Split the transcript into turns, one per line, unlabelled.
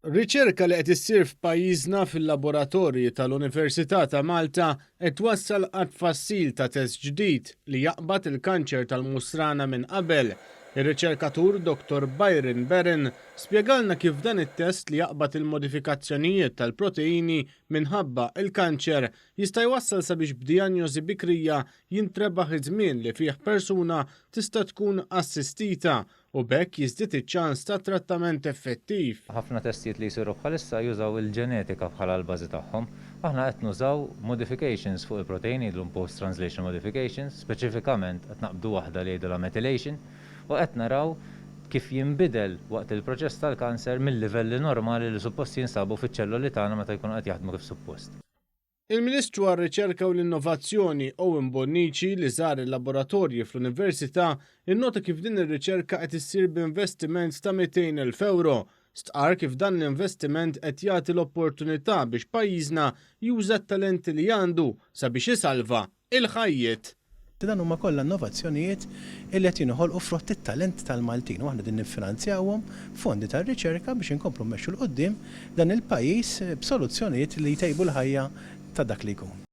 Riċerka li qed issir f'pajjiżna fil-laboratorji tal-Università ta' Malta qed twassal għat-tfassil ta' test ġdid li jaqbad il-kanċer tal-musrana minn qabel. Ir-riċerkatur Dottor Byron Barron spjegalna kif dan it-test li jaqbad il-modifikazzjonijiet tal-proteini minħabba il-kanċer jista' jwassal sabiex b'dijanjosi bikrija jintrebaħ iż-żmien li fih persuna tista' tkun assistita u b'hekk jiżdied iċ-ċans ta' trattament effettiv.
Ħafna testijiet li jsiru bħalissa jużaw il-ġenetika bħala l-bażi tagħhom. Aħna qed nużaw modifications fuq il-protein, jgħidulhom post-translational modifications, speċifikament qed naqbdu waħda li jgħidulha methylation, u qed naraw kif jinbidel waqt il-proċess tal-kanser mill-livelli normali li suppost jinsabu fiċ-ċelloli tagħna meta jkunu qed jaħdmu kif suppost.
Il-Ministru għar-Riċerka u l-Innovazzjoni Owen Bonnici, li żar il-laboratorji fl-Università, innota kif din ir-riċerka qed issir b'investiment ta' 200,000 ewro. Stqarr kif dan l-investiment qed jagħti l-opportunità biex pajjiżna juża t-talenti li għandu sabiex isalva il-ħajjiet.
Dan huma kollha innovazzjonijiet illi qed jinħolqu frott it-talent tal-Maltin u aħna din niffinanzjawhom fondi tar-riċerka biex inkomplu mmexxu 'l quddiem dan il-pajjiż b'soluzzjonijiet li jtejbu l-ħajja ta' dak li jkun.